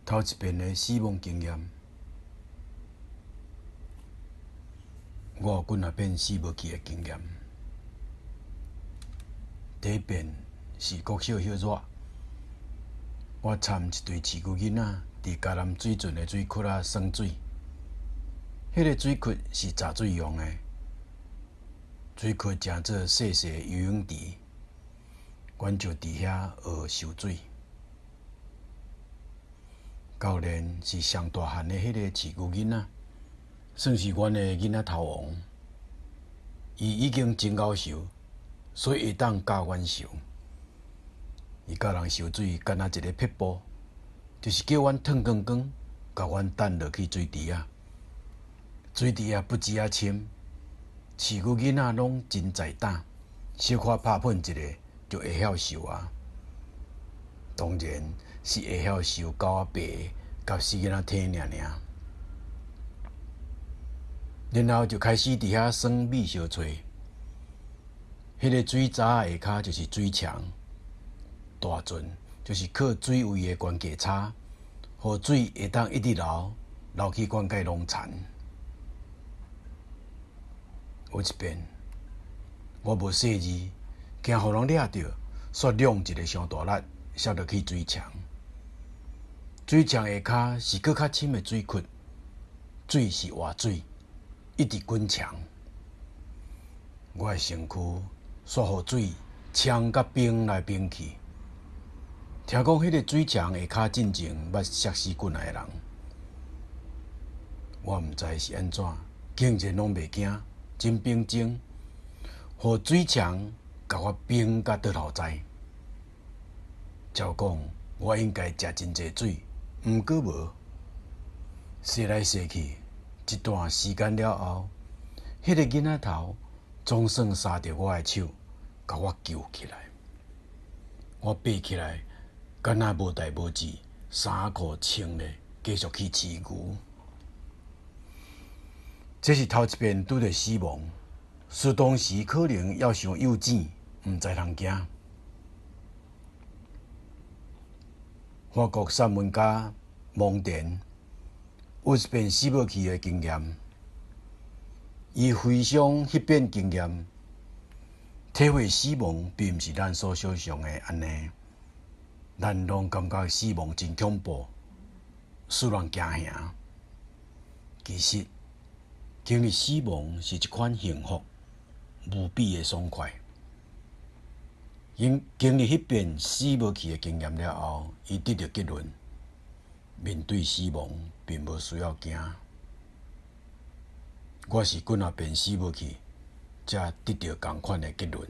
頭一遍的死亡經驗，我有幾若遍死無去的經驗。第一遍是國小彼熱，我參一隊飼牛囡仔佇嘉南水圳的水窟仔耍水。彼個水窟是閘水用的，水窟成做細細的游泳池，阮就佇遐學泅水。教練是上大漢的彼个飼牛囡仔，算是阮的囡仔頭王。伊已經真𠢕泅，所以會當教阮泅。伊教人泅水，敢若一个撇步，就是叫阮褪光光，共阮擲落去水池仔。水池仔不止仔深，飼牛囡仔攏真在膽，小可拍噴一下就會曉泅啊。當然是會曉泅狗仔爬佮死囡仔體爾爾。然後就開始佇遐耍覕相揣。彼个水閘下跤就是水牆，大圳就是靠水位的懸低差，予水會當一直流，流去灌溉農田。有一遍，我無細膩，驚予人掠著，煞挵一个傷大力，摔落去水牆。水牆下跤是閣較深的水窟，水是活水，一直滾牆。我的身軀煞予水沖甲反來反去。聽講彼个水牆下跤進前捌摔死幾若个人，我毋知是按怎，竟然攏袂驚，真平靜，予水牆共我反甲倒頭栽。照講，我應該食真濟水，毋過無。踅來踅去，一段時間了後，彼个囡仔頭總算捎著我的手，共我救起來。我爬起來，敢若無代無誌，衫褲穿咧，繼續去飼牛。這是頭一遍拄著死亡，雖當時可能猶傷幼稚，毋知通驚。法國散文家蒙田有一遍死無去的經驗，伊回想彼遍經驗，體會死亡並毋是咱所想像的按呢。咱攏感覺死亡真恐怖，使人驚嚇。其實，經歷死亡是一款幸福、無比的爽快。因經歷彼遍死無去的經驗了後，伊得著結論：面對死亡並無需要驚。我是幾若遍死無去，才得著仝款的結論。